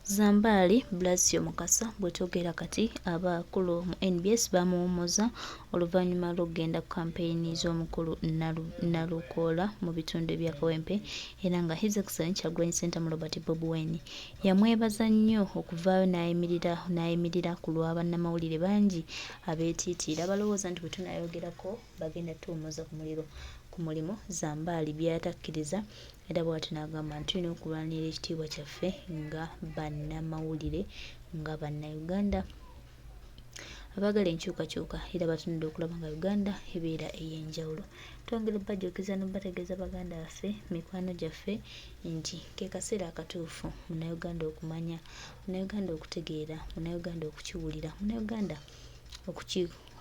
Zambaali Blasio Mukasa bwetwogera kati abakulu mu nbs bamuwummuza oluvannyuma lw'okugenda ku kampeyini z'omukulu Nalukoola mu bitundu ebya Kawempe era nga His Excellency Kyagulanyi Ssentamu Robert Bobi Wine yamwebaza nnyo okuvaayo n'ayimirira n'ayimirira ku lwa bannamawulire bangi abeetiitiira abalowooza nti bwe tunaayogerako bagenda tuwummuza ku muliro ku mulimu Zambaali by'atakkiriza Era bw'atyo n'agamba nti tulina okulwanirira ekitiibwa kyaffe nga bannamawulire, nga Bannayuganda abaagala enkyukakyuka era batunudde okulaba nga Uganda ebeera ey'enjawulo. Twongera obbajjuukiza n'obbategeeza baganda baffe, mikwano gyaffe nti ke kaseera akatuufu Munnayuganda okumanya, Munnayuganda okutegeera, Munnayuganda okukiwulira, Munnayuganda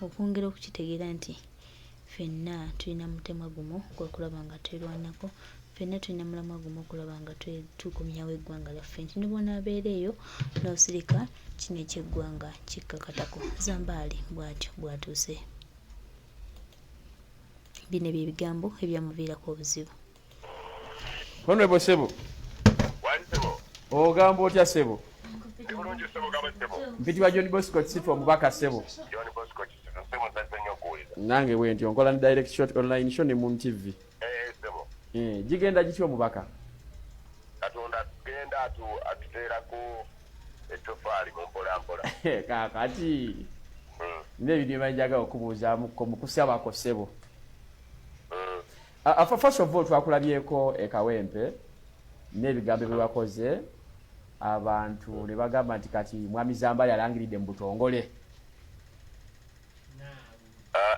okwongera okukitegeera nti Ffenna tulina mutemwa gumu gwa kulaba nga twerwanako, ffenna tulina mulamwa gumu okulaba nga tukomyawo eggwanga lyaffe nti ne bw'onaabeera eyo n'osirika kino eky'eggwanga kikkakatako. Zambaali bw'atyo bw'atuuse. Bino bye bigambo ebyamuviirako obuzibu. Honorable sebo. Wani sebo. Ogamba otya sebo? Ndi bulungi sebo gamba sebo. Mpitibwa John Bosco Kisitu omubaka sebo. John Bosco Kisitu sebo nsanyuse nnyo okuwuliza. Nange bwentyo nkola ne Direct Shot Online Show ne Moon TV. Eh sebo. Eh, gigenda gitya omubaka? Katonda genda atu atuteerako ettofaali mu mpola mpola. Kaakati. Nina ebintu bye njagala okubuuzaamuko mu kusabako ssebo. First of all twakulabyeko e Kawempe n'ebigambo bye wakoze abantu ne bagamba nti kati Mwami Zambali alangiridde mu butongole.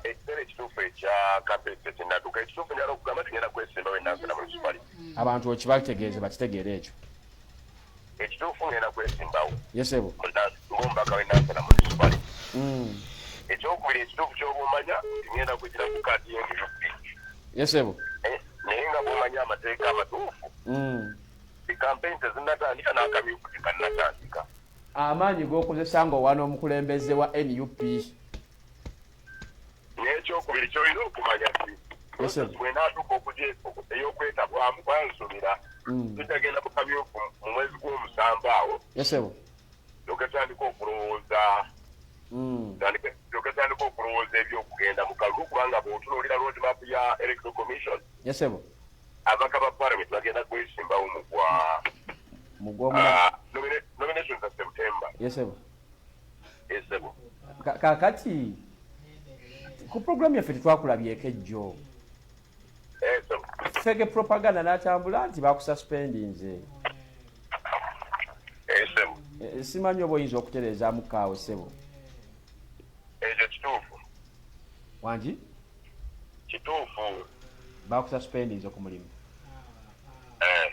Ekiseera ekituufu ekya kampeyini tekinnatuuka. Ekituufu njagala okugamba nti ngenda kwesimbawo e Nansana Municipality. Abantu okibategeeze bakitegeere ekyo. Ekituufu ngenda kwesimbawo. Ye ssebo. Ng'omubaka w'e Nansana Municipality. Ekyokubiri ekituufu ky'oba omanya nti ngenda kugira ku kaadi ye NUP. Ye ssebo. Naye nga bw'omanyi amateeka amatuufu, kampeyini tezinnatandika n'akamyufu tekannatandika. Amaanyi g'okozesa ng'owaana omukulembeze wa nup. N'ekyokubiri ky'olina okumanya nti process bw'enaatuuka ey'okwetabwamu kuba nsuubira tujja genda mu kamyufu mu mwezi gw'omusanvu awo. Ye ssebo. Ndyoke tandike okulowooza ndyoke tandike okulowooza eby'okugenda mu kalulu kubanga bw'otunuulira road map ya Electoral Commission. Ye ssebo. Ababaka ba parliament bagenda kwesimbawo mu gwa Mu gw'omuna nomination za September. Ye ssebo. Ye ssebo. Kaakati ku program yaffe tetwakulabyeko ejjo. Eh, ssebo. Fege propaganda n'atambula nti bakususpendinze. Eh, ssebo. Eh, simanyi oba oyinza okutereezaamu kaawo ssebo. Ekyo kituufu. Wangi? Kituufu. Bakususpendinze ku mulimu. Eh.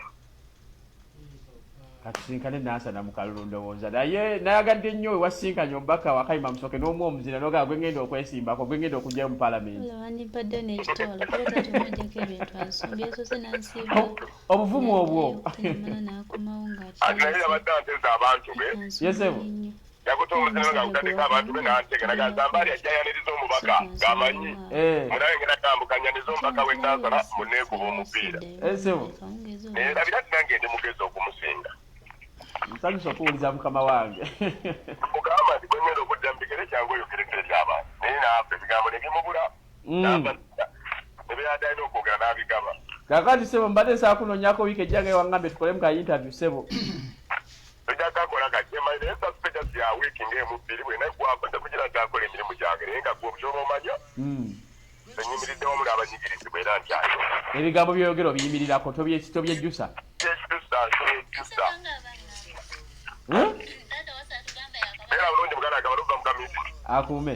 Katusinkane Nansana mu kalulu ndowooza naye nayagadde nnyo wewasinkanye omubaka Wakayima Musoke n'omu omuzira n'ogamba gwe ngenda okwesimbako gwe ngenda okugyayo mu palamenti. Wandibadde n'ekitwalo kuba taata omwajjako ebintu ansumbye yasoose n'ansiiba Obuvumu obwo. Namala n'akomawo Ati naye yabadde anteze abantu be. Ye ssebo. Yakutte omuzira nga agutaddeko abantu be n'antega naga Zambaali ajja ayaniriza omubaka ng'amanyi Eh. munaye ngenda kambuka nyaniriza omubaka w'e Nansana muneekuba omupiira. Eh, ssebo. Neerabira nti nange ndi mugezi okumusinga. Nsanyuse okuwuliza mukama wange. Mugamba nti gwe ngenda okudda mu bigere kyangu oyogereko eri abantu naye n'afa ebigambo ne bimubula n'ava ne byeyadde alina okwogera n'abigaba. Kaakati ssebo mbadde nsaba kunoonyaako wiiki ejja nga wangambye tukolemu ka interview ssebo. Tojja kakola kati emanyi naye nsasuse just ya wiiki ng'emu bbiri bw'enaggwako nja kugira nkyakola emirimu gyange naye nga ggwe ky'oba omanya nze nnyimiridde wamu n'abanyigirizibwa era nkyaliwo. Ebigambo by'oyogera obiyimirirako tobyejjusa? Syejusa, syejusa. Beera bulungi muganda wange abaluvva mu kamiti. Akuume.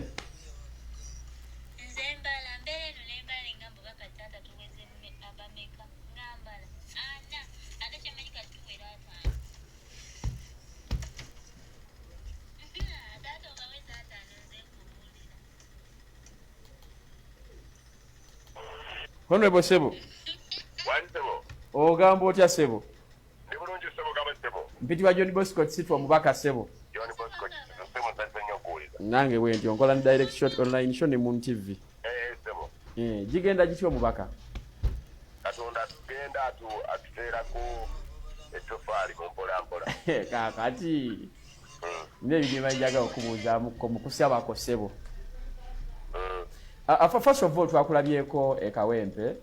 Nze mbala mbeera eno ne mbala ne ngamba oba kati taata tuweze abameka nga mbala ana ate kyemanyi kati tuwera ataano taata obaweza ataano nze nkubuulira. Honorable sebo. Wangi sebo. Ogamba otya sebo? Ndi bulungi ssebo gamba ssebo. Mpitibwa John Bosco Kisitu omubaka ssebo. John Bosco Kisitu ssebo nsanyuse nnyo okuwuliza. Nange bwentyo nkola ne Direct Shot Online Show ne Moon TV. Eh ssebo. Eh, gigenda gitya omubaka? Katonda atugenda atu atuteerako ettofaali mu mpola mpola. Kaakati nina ebintu bye njagala okubuuzaamuko mu kusabako, ssebo. First of all, twakulabyeko e Kawempe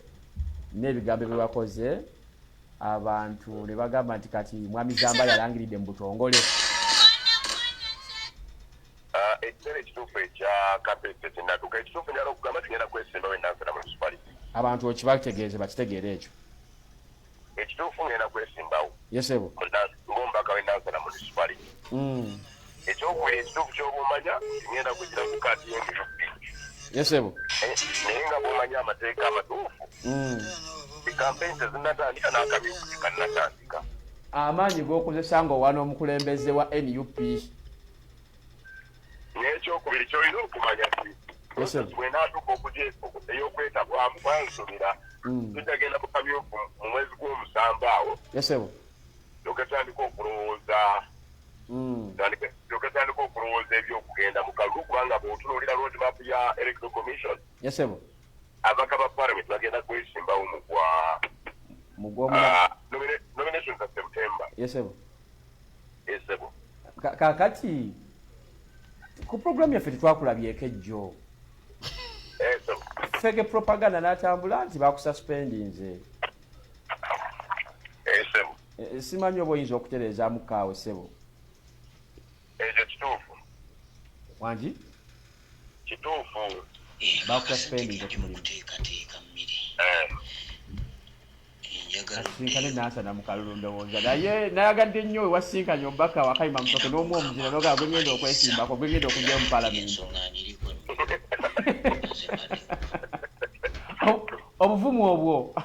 n'ebigambo bye wakoze, abantu ne bagamba nti kati Mwami Zambali alangiridde mu butongole. Ekiseera ekituufu ekya campaign tekinnatuuka. Ekituufu njala okugamba tugenda kwesimbawo e Nansana Municipality. Abantu okibategeeze, bakitegeere ekyo. Ekituufu ngenda kwesimbawo Yes, ssebo. ng'omubaka w'e Nansana Municipality. Ekyokubiri, ekituufu ky'oba ngenda kugira ku kaadi y'e NUP. Yes, ssebo. Naye nga bw'omanya amateeka amatuufu, campaign tezinnatandika n'akamyufu tekannatandika. Amaanyi g'okozesa ng'owaana omukulembeze wa NUP. N'ekyokubiri kyolina okumanya nti Yes, sir. bwenaatuuka ey'okwetabwamu kwansobera, tujja genda mu kamyufu mu mwezi gw'omusanvu awo, Yes, ssebo. okatandika okulowooza okatandika okulowooza ebyokugenda mu kalulu, kubanga bw'otunuulira roadmap ya Electoral Commission, Yes, ssebo. ababaka ba parliament bagenda kwesimbawo mu gwa Mu gw'omuna. Nomination za September. Yes, ssebo. Yes, ssebo. Kaakati ku programu yaffe tetwakulabyeko ejjo. Eh, ssebo. Fake propaganda n'atambula nti bakususpendinze. Eh, ssebo. Simanyi oba oyinza okutereezaamu kaawe, ssebo. Ekyo kituufu. Wangi? Kituufu. Bakususpendinze ku mulimu. Kuteekateeka mmere. Eh. Enjagala Asinkane Nansana mu kalulu, ndowooza naye nayagadde nnyo we wasinkanye omubaka Wakayima Musoke n'omu omuzira nogaa gwe ngenda okwesimbako, gwe ngenda okujja mu palamenti. Ensonga njiriko. Obuvumu obwo.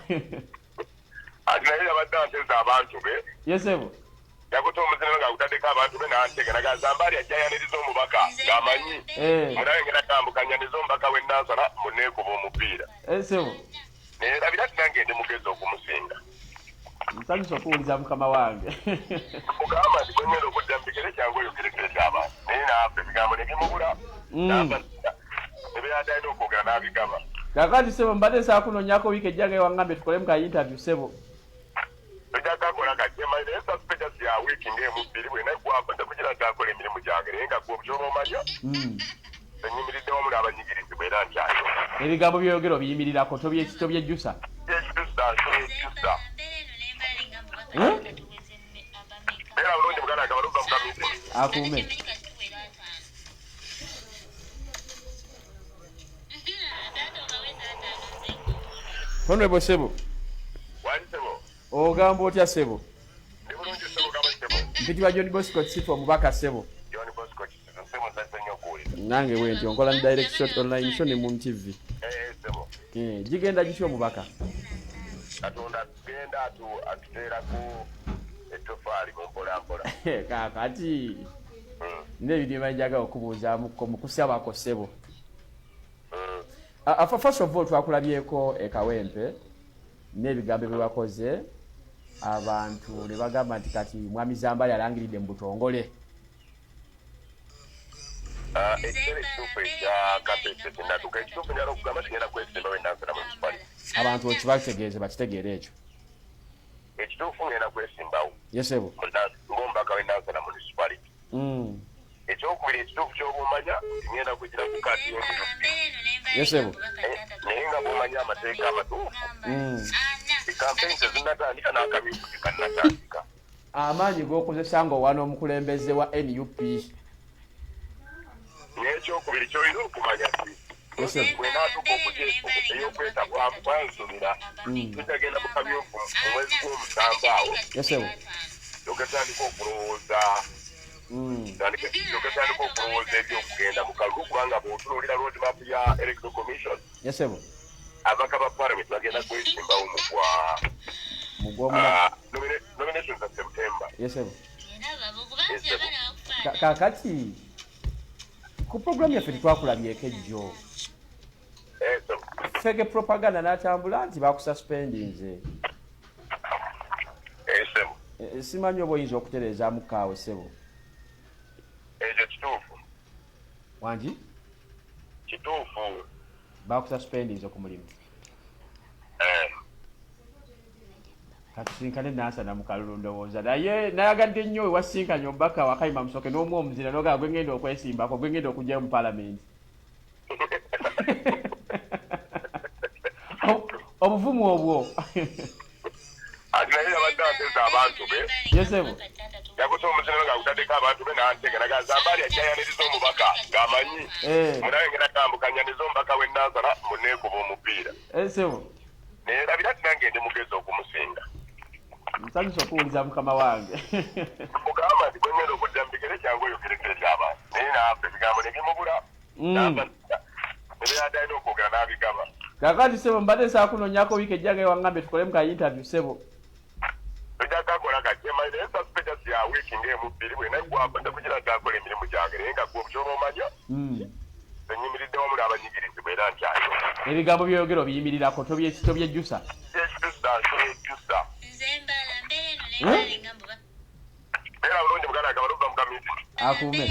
Ati naye yabadde anteza abantu be. Yes, ssebo. Yakuta omuzina nga gutaddeko abantu be n'antega naga Zambaali ajja yaniriza omubaka ng'amanyi munaye ngenda tambukanyaniza omubaka w'e Nansana muneekuba omupiira. Eh, ssebo. Naye labira ti nange ndi mugezi okumusinga. Nsanyusa okuwuliza, mukama wange. Mugamba nti gwe ngenda okudda mu bigere kyangu oyogereko ekyabantu, naye naafa ebigambo ne bimubula. N'afa ne byadde alina okwogera n'abigaba. Kakati ssebo, mbadde nsaaba kunoonyako wiiki ejja nga waŋŋambye tukolemu ka interview, ssebo. Tojja kakola kajjema, naye suspect ya wiiki ng'emu bbiri bwenaggwako nja kugira ntakola emirimu gyange, naye nga gwe kyoba omanya enyimiridde wamu n'abanyigirizibwa era nkyayo. Ebigambo by'oyogera obiyimirirako, tobyejjusa? Kyejjusa, kyejjusa. Eh? Beera bulungi muganda wange, abaluva mukamizi. Akuume. Honorable sebo. Wali, sebo. Ogamba otya, sebo? Ndi bulungi, sebo, gaba sebo. Mpitibwa John Bosco Kisitu, omubaka, sebo. John Bosco Kisitu, sebo, nsanyuse nnyo okuwulira. Nange bwentyo, nkola ne Direct Shot Online Show ne Mum TV. Eh, sebo. Eh, gigenda gitya, omubaka? Katonda tugenda atuteerako ettofaali mu mpola mpola. Kaakati nina ebintu bye njagala okubuuzaamuko mu kusabako, ssebo. First of all, twakulabyeko e Kawempe n'ebigambo bye wakoze, abantu ne bagamba nti kati Mwami Zambali alangiridde mu butongole. Ekiseera ekituufu ekya campaign tekinnatuuka. Ekituufu njala okugamba tugenda kwesimbawo e Nansana Municipality. Abantu okibategeeze, bakitegeere ekyo. Ekituufu ngenda kwesimbawo Yes, ssebo. Ng'omubaka w'e Nansana Municipality. Ekyokubiri, ekituufu ky'oba omanya ngenda kugira ku kaadi y'e NUP. Yes, ssebo. Naye nga bw'omanyi amateeka amatuufu, campaign tezinnatandika n'akamyufu tekannatandika. Amaanyi g'okozesa ng'owaana omukulembeze wa NUP. N'ekyokubiri kyolina okumanya nti Yes, sir. bwenaatuuka ey'okwetabwamu kwansobera, tujja genda mu kamyufu mu mwezi gw'omusanvu awo, Yes, ssebo. okatandika okulowooza okatandika okulowooza ebyokugenda mu kalulu, kubanga bw'otunuulira roadmap ya Electoral Commission, Yes, ssebo. ababaka ba parliament bagenda kwesimbawo mu gwa Mu gw'omuna. Nomination za September. Yes, ssebo. Yes, ssebo. Kaakati ku programu yaffe tetwakulabyeko ejjo. Eh, ssebo. Fake propaganda n'atambula nti bakususpendinze. Eh, ssebo. Simanyi oba oyinza okutereezaamu kaawe, ssebo. Ekyo kituufu. Wangi? Kituufu. Bakususpendinze ku mulimu. Eh. Katusinkane Nansana mu kalulu ndowooza naye nayagadde nnyo wewasinkanye omubaka Wakayima Musoke n'omu omuzira n'ogamba gwe ngenda okwesimbako gwe ngenda okugyayo mu palamenti. Obuvumu obwo. Ati naye yabadde ateze abantu be. Yesebo. Yakutte omuzira nga agutaddeko abantu be n'antega naga Zambaali ajja ayaniriza omubaka ng'amanyi. Munaye ngenda kambuka nyaniriza omubaka w'e Nansana muneekuba omupiira. Esebo. Neyerabira nti nange ndi mugezi okumusinga. Nsanyuse okuwuliza mukama wange. Mugamba nti gwe ngenda okudda mu bigere kyangu oyogereko eri abantu naye n'afa ebigambo ne bimubula n'afa ne byeyadde alina okwogera n'abigaba. Kakati ssebo mbadde nsaba kunonyako wiiki ejja nga wangambye tukolemu ka interview ssebo. Tojja kakola kati emanyi naye nsasupe just ya wiiki ng'emu bbiri bw'enaggwako nja kugira ntakola emirimu gyange naye nga gwe ky'oba omanya Nze nyimiridde wamu n'abanyigirizibwa era nkyayogera. Ebigambo by'oyogera obiyimirirako, tobyejjusa. Sbyejjusa, sibyejjusa. Beera bulungi muganda wange Kabalubba mu ka meeting. Akuume.